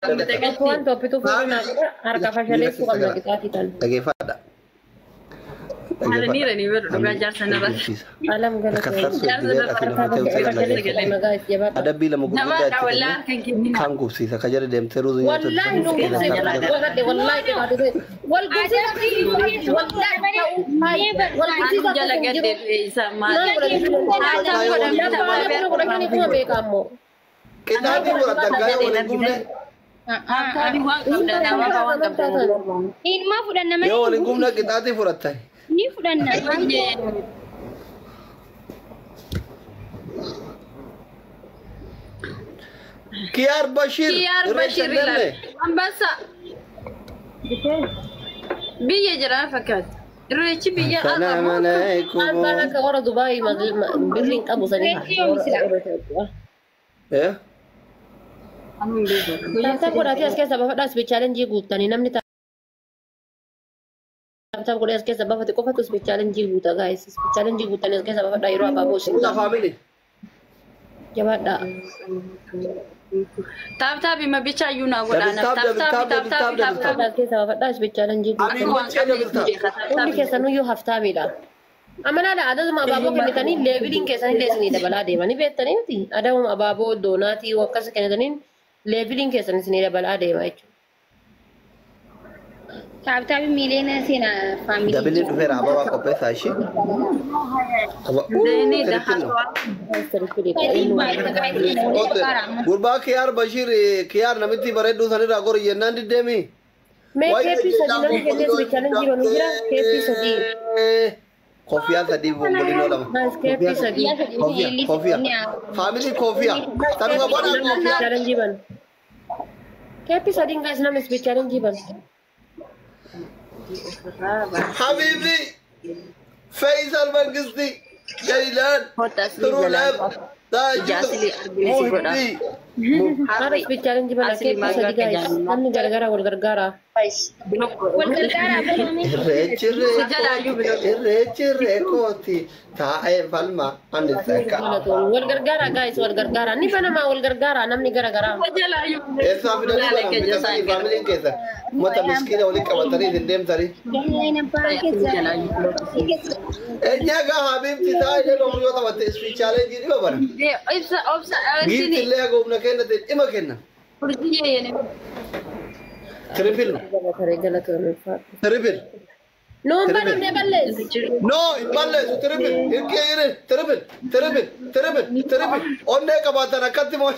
Tokko waan toppituu fuudhuu harka fashaleessuu qabna qixaatii tan. Dhageeffadha. Haala ni beeku dhugaa jaarsa nama. Alam Akka galatoomii. sarsuu itti beekaa fi nama ta'uu Harka fashaleessuu qabna gaa'is jabaadha. Adabbii lama Nama gurguddaa itti wallaa kennee kan kennina. kaan gubsiisa ka jala deemtee ruuzii nyaatu Wallahi nu gubsee godhadhe wallahi qixaatii wal gubsiisa wallahi ta'uu wal gubsiisa Jala akkasuma gadde jiru. isa maal. Maal godhanii lafa godhanii kuma beeka ammoo. Qixaatii muratta gaa'ee waliin gubne Haftaabii waan qabda nama waan qabda. Ilmaa fudhanna yoo malee waliin gubne qixaatii fudhatta. ni fudhanna. Kiyaar Bashir. Kiyaar Bashir ilaali. Ambassa. Biyya jira fakkaata. Irreechi biyya Salaamu alaikum. Albaan akka warra Dubaayii birriin qabu sanii. Eh? Tap tap godhatee as keessa baafadhaa speech challenge guuttanii namni tap tap godhee as keessa baafate qofatu speech challenge guuta guys. Speech challenge guuttanii as keessa baafadhaa yeroo abaaboo isin Fuula family. jabaadhaa. Tap tap ima bicha iyyuu naa godhaana. Tap Tap tap tap tap tap tap tap tap tap. As keessa baafadhaa speech challenge Abiin guuttanii. gochee dabalta. Hundi keessanuyyuu haftaamiidha. Amanaadha adaduma abaaboo kennitanii leveliin keessanillee isinii dabalaa deemanii beektanii miti. Adabuma abaaboo doonaatii akkas kennitaniin leveliin keessan isinii dabalaa deema jechuudha. Tap tap miiliyoona seenaa family. Dabiliin dhufeera ababaa qopheessaa ishee. Deeni dahatwa. Gurbaa Kiyaar Bashir Kiyaar namitti bareedduu sanirraa gori jennaan diddeemi. Mee keeppii sadii namni kennee speech challenge banuu jira keeppii sadii. Kofiyaa sadii bombolinoo lama. Guys keeppii sadii. Kofiyaa kofiyaa. Family kofiyaa. Tanuma godhaa Namni kofiyaa. challenge banu. Keeppii sadiin guys namni speech challenge banu. Habibi Faisal Mangisti Jailan Turulab Taaju Muhibbi Har'a speech challenge bana keeppii sadii guys namni gargaara wal gargaara. Wal gargaara baname. Irreechi irreechi irreekooti taa'ee falma ani takka. Wal gargaara guys wal gargaara ni banamaa wal gargaara namni garagaraa. Eessaa fidanii banan bitatanii familyn keessa uummata miskiina waliin qabatanii isin deemtanii. Eenyaa gaa habiibti taa'ee jedhamu yoo taphatte speech challenge dhima bana. Ibsa obsa Giifti illee hagoobna kennate dhima kenna. Triple. Triple. Nuun banamne balleessi. No, hin balleessu triple. Hirkee hirin triple triple triple triple. Onnee qabaatan akkatti moo.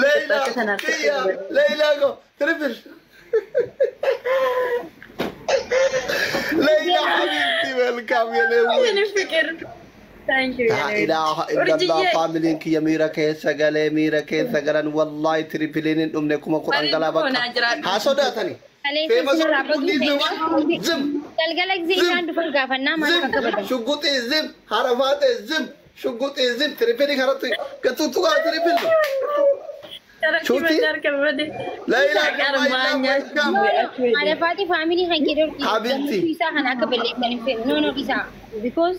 Leila kiyya Leila go triple. Leila habibti welcome yene. Thank you. La ilaha illallah familyn kiyya miira keessa galee miira keessa galan wallahi tripleiin hin dhumne 10,000 galaa bakka haa sodaatani. Zim. Galgala gisee isaan dhufan gaafannaa maal akka Zim badan. Shugguxii zim harafaatee zim shugguxii zim triple kanatti gatuutu gaa triple. Shuutii? Leila welcome. Alafaati family kan kee dorgii Habibti. gammachuu isaa kan akka balleessan hin fedhu. No, no, isaa. Because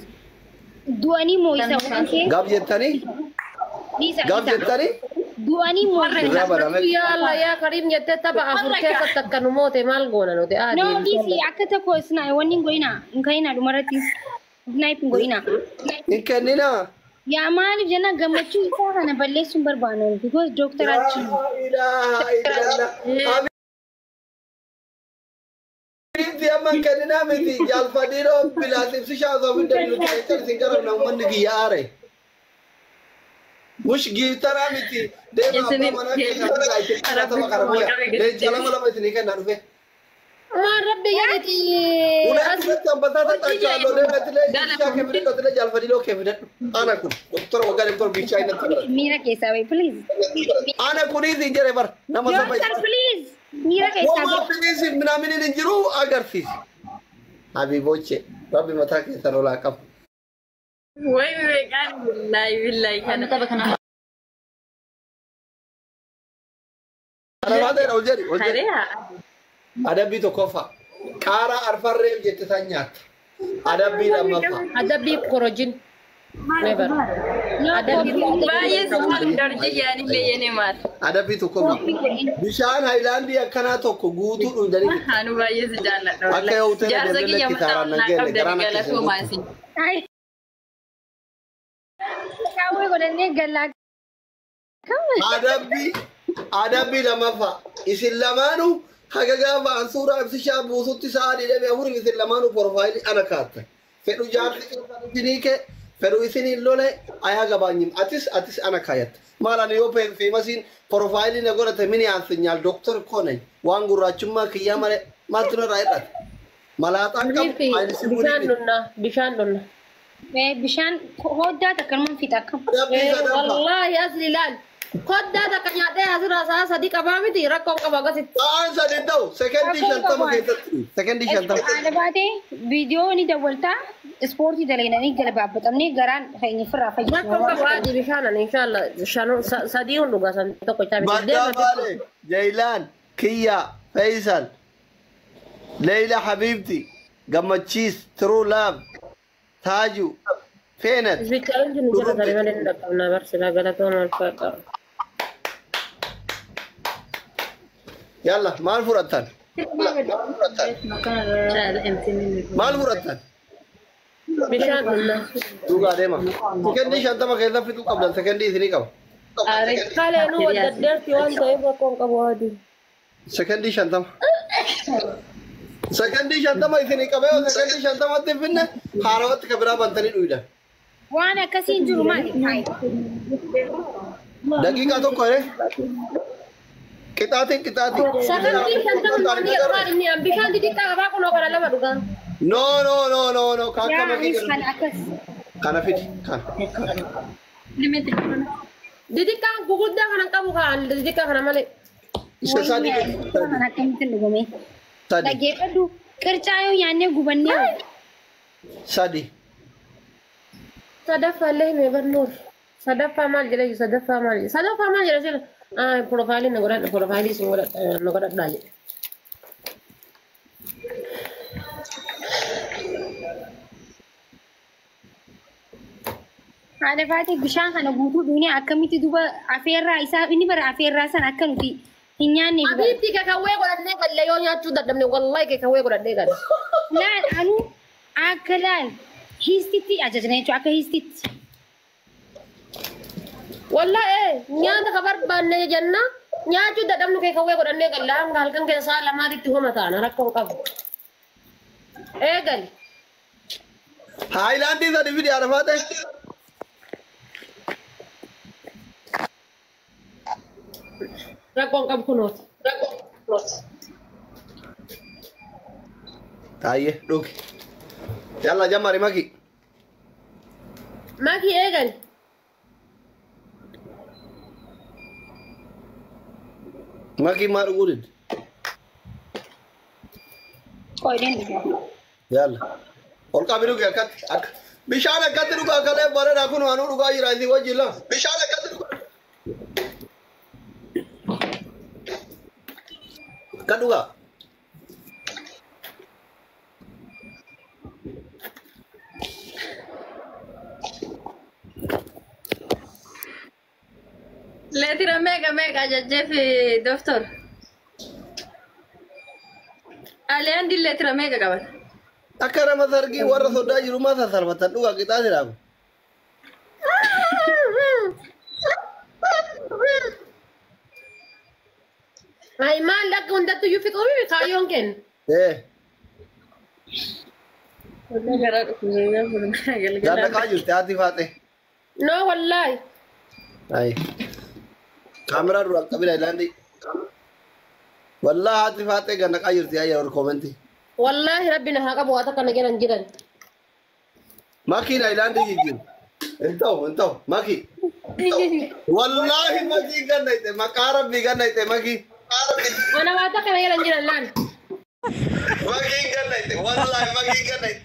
du'anii moo isa waan ta'eef Gaaf jettanii isa gaaf isa. jettanii Du'anii moo isa. irraa baname. Yaa Allah yaa Kariim jettee tapha afur keessatti akka nu moote maal goona nuti No, adeemsa. dhiisi akka tokko isna wanni hin godhina hin ka'ina dhumarratti snipe hin godhina. Hin kenninaa. Yaa maaliif jenna gammachuu isaa kana balleessuun barbaannu because doktarachi. Laa ilaaha illallah. Habiibti amma hin kenninaa miti jaalfadhiiroo bilaas ibsishaa osoo hin dandeenye keessan isin garabna uummanni kiyya aare. Mush giiftaraa miti deema abbaa manaa keessa isin tapha kana mooya. Leenca lama lama isinii kennaa dhufe. Maan rabbi jedhiti. Ulee asirratti ambasaasa xaachaaloo deematilee ibsishaa kee fidadhu atilee jaalfadhiiroo kee fidadhu. Ana kun doktora waggaa doktora biichaa inni natti barate. Miira keessaa bahi please. Ana kunis hin jedhe bar nama saba Doctor, please. Miira keessaa Womaa bahi. please minaminin hin jiru agarsiisi. Habiboche rabbi mataa keessan olaa qabu. Way meeqaan billahi billahi kana. Tapha kana. Kana ol jedhi ol jedhi. Haree haa. Adabbii tokkoffaa. Qaaraa arfarreef jette san nyaatta. Adabbii lammaffaa. Adabbii korojin. Never. Baay'ee darjii yaani leeyyanee maal. Adabbii tokko bishaan Haayilaandii akkanaa tokko guutuu dhugdanii. Anu baay'ee si jaalladha. Akka yoo hoteela Jaarsa deemnee kiyya mataa kitaaraan naa nan geenne qabdanii garaan akka galatoomaa isin. Kaawwee godhannee gallaa. Adabbii lammaffaa isin lamaanuu haga gaafa an suuraa ibsishaa buusutti sa'a 24 isin lamaanuu profaayilii ana kaatta. Fedhu jaarsi keessan isinii kee fedhu isiniin lole ayaa gabaanyim atis ana kaayatta. Maal ani yoo feemasiin profaayilii na godhate mini aansinyaal dooktor koonay waan gurraachummaa kiyyaa malee maaltu narraa hir'ate. Malaaxaan qabu aayilisi Bishaan dhunna bishaan dhunna. Bishaan hoddaa takkanumaan fixa akkam. Adabbii sadaffaa. Wallaahi asli laal. Koddaa takka nyaadhee asirraa sa'a 3 qabaa miti rakkoon qaba akkasitti. Sa'aan 3 ta'u sekendii 50 keessatti. Sekendii 50. Haadha baatee viidiyoo ni dawwaltaa ispoortii dalagnanii jala baabbatamnee garaan keenya ofirraa Rakkoon fayyisuu. qabu haadhi bishaan ani inshallah shanu 3 hun dhugaa san tokko chaa miti. Baddaa Baale, Jaylaan, Kiyya, Faisal, Leila Habibti, Gammachiis, True Love, Taaju, Feenat. Bishaan nu jala tarii malee hin dhaqqabnaa barsiisaa galatoon alfaadha. Yalla, maal fudhattan? Maal fudhattan? Bishaan dhunna. Dhugaa deema. Sekendii 50 keessa fixuu qabdan, sekendii isinii qaba. Kalee nu waddaddeerti waan ta'eef rakkoon qabu haadhi. Sekendii 50. Sekendii 50 isinii qabee yoo sekendii 50tti hin finne haarawatti ka biraa bantanii dhuydan. Waan akkasii hin jiru maali? Daqiiqaa tokko jedhee. Qixaatiin qixaatiin. Sekendii 50 maal inni bishaan xixiqqaa qabaa kunoo kana lama dhugaa. No no no no no Yaa kaakka makii anis kan akkas. kana fidi kana. Xixiqqaan guguddaa kana qabu kaan xixiqqaa kana malee. Isa sadi. Kan akkamitti dhugame? Sadi. Dhaggeeffadhu qircaa yoo nyaannee gubannee. Sadi. Sadaffaa illee himee barnoor. Sadaffaa maal jedhee sadaffaa maal jedhe sadaffaa maal jedhe sila. Profaayilii na godhadha profaayilii sun na godhadhaa jedhe. Haadha baatee bishaan kana guutuu dhugnee akkamitti duuba afeerraa isaa inni bara afeerraa sana akka nuti hin nyaanne. Abiitti kakawwee godhannee galle yoo nyaachuu dadhabne wallahi kakawwee godhannee galle. Laal anu akka laal hiistitti ajajna jechuudha akka hiistitti. Wallahi nyaata ka barbaanne jenna nyaachuu dadhabnu kakawwee godhannee galle hanga halkan keessa sa'a lamaatitti homa taana rakkoon qabu. Eegali. Haayilaandii sadi fidi haadha baatee. Rakkoon qabu kunooti. Taayyee dhugi. Yalla jammari maki. Maki eegali. Maki maa dhuguu didde? Qoydeen dhugaa. Yalla. Ol qabi dhugi akkatti akka. Bishaan akkatti dhugaa kalee bareedaa kun waanuu dhugaa jira isin wajjin lama. Bishaan akkatti dhugaa. Akka dhugaa. Leetira meeqa meeqa ajajjeef doktor? Aliyaandii leetira meeqa qabata? Akka nama sargii warra sodaa jiru maa sassarfatan dhugaa qixaa jedhamu. Ay maal akka hundattuu iyyuu fixuu miti kaayyoon kennu. Daddaqaa jirti haati faaxee. No wallahi. Ay. Kaameraa duraan qabina ilaandi. Wallahi haati faaxee gannaqaa jirti ayya warri koomentii. Wallahi rabbi na haa qabu waa takka na jedhan jiran. Makiin Haayilaandii jijjiiru. Hin ta'u hin ta'u makii. Wallahi makii gannayte maqaa rabbii gannayte makii. Ana waa takka na jedhan jiran laan. Makii gannayte wallahi makii gannayte.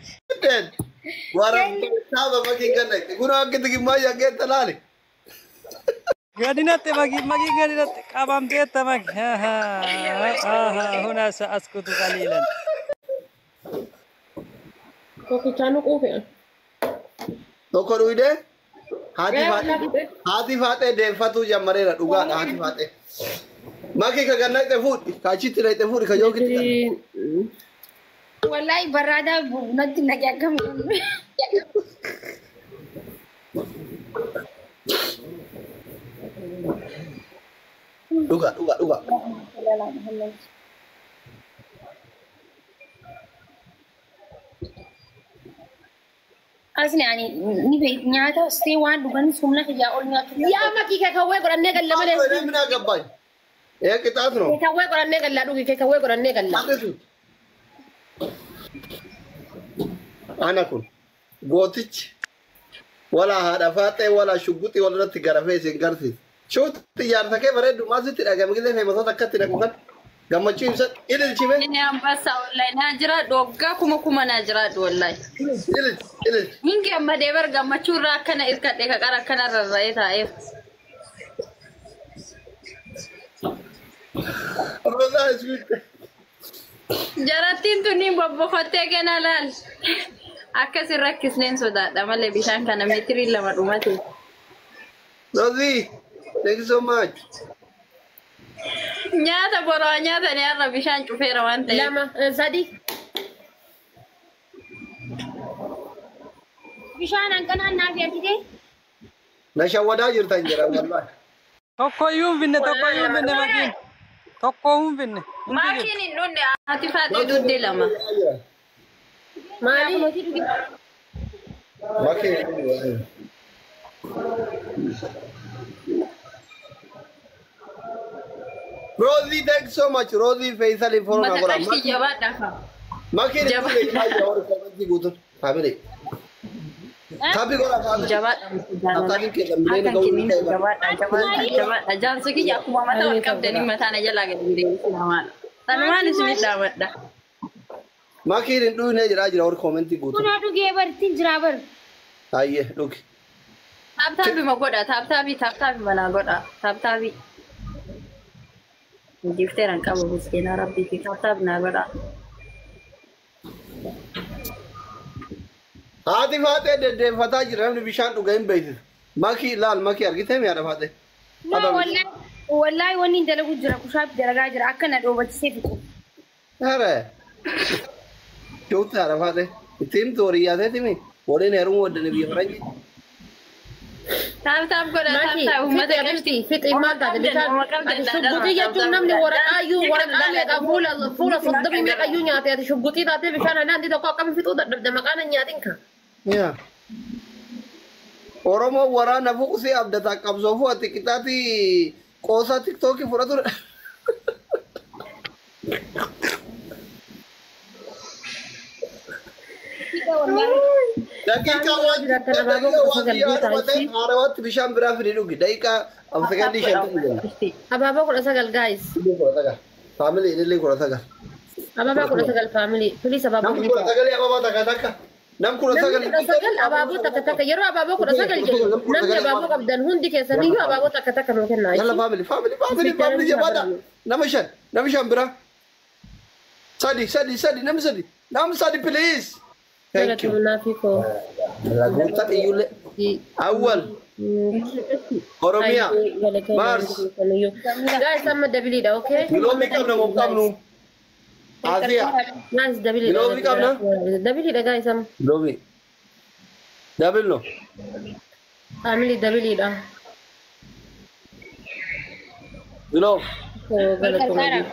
Warabbi saaba makii gannayte kun akka gimmaa yaggee laali. Gadinatti maki maki gadinatti qabamteetta maki. Huna sa'askutu qaliilan. Tokkichaanu quufe. Tokko dhuyde haati faaxee deeffatuu jammareera dhugaadha haati faaxee. Maki ka ganna itti fuudhi ka achitti na itti fuudhi ka yookitti kan. Wallahi barraada natti naqee akkam. Dhuga dhuga dhuga. Asni ani ni beek nyaata stee waan dhugan humna kiyyaa ol nyaatu. Yaa makii keekawwee godhannee galla malee. ምን አገባኝ? ይሄ ቅጣት ነው። Keekawwee godhannee gallaa dhugi keekawwee godhannee galla. Ana kun gootichi wala haadha faaxee wala shugguxii walirratti garafee isin garsiisa. Shuutti ijaarsa kee bareedu maasitti dhagame gisee feemasoota akkatti dhaqu kan gammachuu ibsa ililchime. Inni ambassa wallahi naa jiraadhu waggaa kuma kuma naa jiraadhu wallahi. Ililchi ililchi. Hin gammadee bar gammachuu irraa akkana irkadhe ka qara akkana rarra'ee taa'eef. Roozaa iswiitte. Jarattiin tun hin bobbofattee kena laal. Akkas hin rakkisneen sodaadha malee bishaan kana meetirii 2 dhumate. Roozii thank you so much. Nyaata boroo nyaatanii har'a bishaan cufeera waan ta'eef. 2 3. Bishaan hanqanaan naaf yaadite. Na shawwadaa jirtan jedha wallahi. Tokkoyyuu hin finne tokkoyyuu hin finne makiin. Tokko hin finne. Maakiin hin dhunne haati faaxee dudde 2. Maali? Makii. Rosie, thank you so much. Rosie Faisal inform Mata agora. qashtii jabaadha fa. Makii family. Tapi gora family. Jabaadha. Atakin ke lambileen Akka kennin jabaadha jabaadha jabaadha. Jaansu kiyya akkuma mata wal qabdanii mataan jalaa gadi deemsi namaadha. Sanumaan isinit dhaamadha. Makiin hin dhuyne jira jira warri koomentii guutu. Kunoo dhugee bartiin jira bar. Ayyee dhugi. Taaptaabii ma godha taaptaabii taaptaabii manaa godha taaptaabii. Gifteeraan qabu miskiinaa rabbii fi taaptaabii naa godha. Haati faaxee deddeeffataa jira namni bishaan dhuga hin beeksisu. Makii laal makii argitee mi'a faaxee. No wallahi wallahi wanni hin dalagu jira kushaaf dalagaa jira akka na dhoobachisee fixu. Hara. Joota haadha faaxee. Itti himtu horii yaateetimi waliin heerumuu waddane biyya faranji. Taaptaab godha Maki taaptaab uummata fixi qashtii. fixi maal taate bishaan ati shugguxii jechuun namni waraqaayyuu waraqaa meeqa fuula fuula 30 meeqayyuu nyaate ati shugguxii taatee bishaan anaanti tokko akkami fixuu dadhabde maqaan hin nyaatin ka. Yaa. Oromoo waraana fuqsee abdataa qabsoofu ati qixaatii qoosaa tiktookii fudhatu. Daqiiqaa waan haarawaatti bishaan biraa fidi dhugi. Daqiiqaa 50 jenna. Abaaboo 19 guys. 19. Faamilii ilillee 19. Abaaboo 19 faamilii. Please abaaboo Nam 19 abaaboo takka takka. Nam 19. 19 abaaboo takka takka yeroo abaaboo 19 jedhu namni abaaboo qabdan hundi keessaniyyuu abaaboo takka takka nuu kennaa. Yalla faamilii faamilii faamilii faamilii jabaadha. Nama 5 nama 5 biraa. 3 3 3 nama 3 nama 3 please. Thank you. Galatoomnaa Lagoota iyyulle. Awwal. Oromiyaa. Mars. Guys amma dabiliidha okay? Giloomii qabna moo qabnu? Asiyaa. Guys dabiliidha. Giloomii qabna? Dabiliidha guys amma. Giloomii. Dabilno. Faamilii dabiliidha. Giloom. Galatoomna.